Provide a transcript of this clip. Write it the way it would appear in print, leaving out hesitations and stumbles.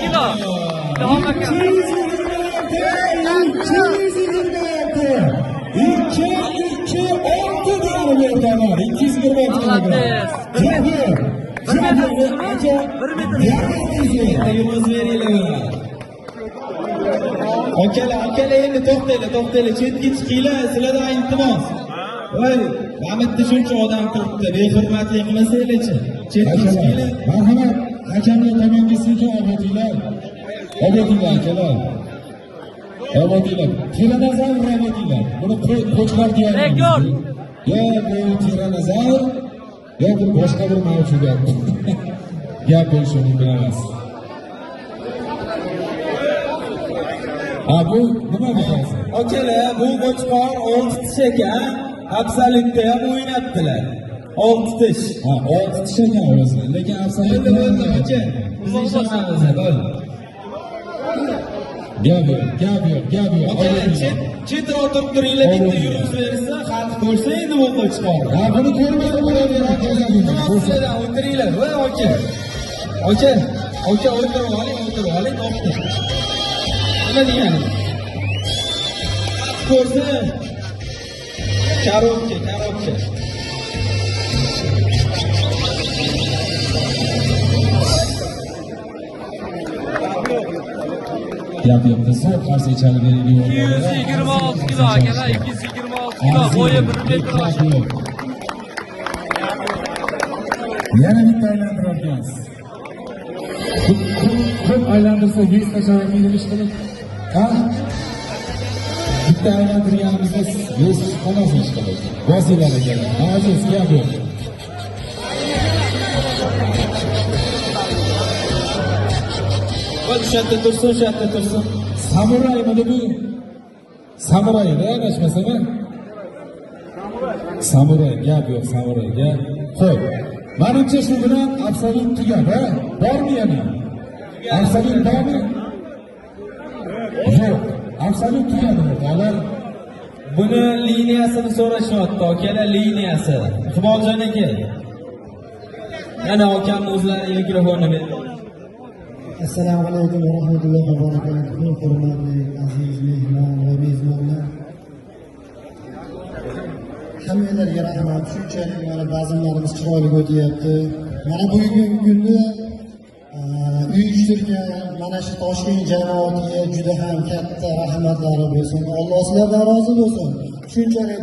kilo. Ilhom aka. 226. 2 2 6 degani bu o'rtoqlar. 226 kilogram. Молодец. Bir metr aka. Bir metr. Yurg'izib beringlar. Akalar, akalar endi to'xtanglar, to'xtanglar, chetga chiqinglar, sizlardan iltimos. Voy, mana bu yerda shuncha odam turibdi, behurmatlik qilmasanglarchi. Chetga chiqinglar. Marhamat, hakamlar tomonga sekin olib o'tinglar. Olib o'tinglar akalar. Olib o'tinglar. Tiranozavr olib o'tinglar. Buni qo'chqor deyapmiz. Rekord. Yo bu tiranozavr, yo bir boshqa bir mavjudot. Gap bo'lishi mumkin emas. Ha, bu nima bu hozir? Akalar, bu qo'chqor 6 tish ekan, absolyutda ham o'ynabdilar. 6 tish. Ha, 6 tish ekan o'zi, lekin absolyut Bo'ldi, bo'ldi, aka. Biz ishonamiz, bo'ldi. Gap yo'q, gap yo'q, gap yo'q. Akalar, chetroq turib turinglar, bitta yurg'izib bersa, xalq ko'rsa endi bu qo'chqorni. Ha, buni ko'rmasa bo'ladi, Sizlardan o'tiringlar, voy aka. Aka, aka o'tirib oling, o'tirib oling, to'xta. Nima degani? Ko'rsa, karobka, karobka. Gap yo'q, zo'r qarsak chalib bering. 226 kilo akalar, 226 kilo, bo'yi 1 metr oshadi. Yana bitta aylantirar ekansiz. Ko'p aylantirsa vес tashlamaydi ish qilib. Ha? Bitta aylantirganimizda vес qolmas ish qilib. Bosinglar akalar. Aziz, gap yo'q. Voy, o'sha yerda tursin, o'sha yerda tursin. Samuraymidi bu? Samurayda adashmasam. Samuray, gap yo'q, samuray, gap. Xo'p. Menimcha shu bilan absolyut tugadi, ha? Bormi yana? Absolyut bormi? Yo'q. Absolyut tugadi o'rtoqlar. Buni liniyasini so'rashyapti, akalar, liniyasi. Iqboljon aka. Yana akamni o'zlari mikrofonni berdi. Assalomu alaykum va rahmatullohi va barakatuh. Hurmatli aziz mehmon va mezbonlar. Hammanglarga rahmat. Shunchalik mana bazmlarimiz chiroyli o'tyapti. Mana bugungi kunda uyushtirgan mana shu Toshkent jamoatiga juda ham katta rahmatlari bo'lsin. Alloh sizlardan rozi bo'lsin. Shunchalik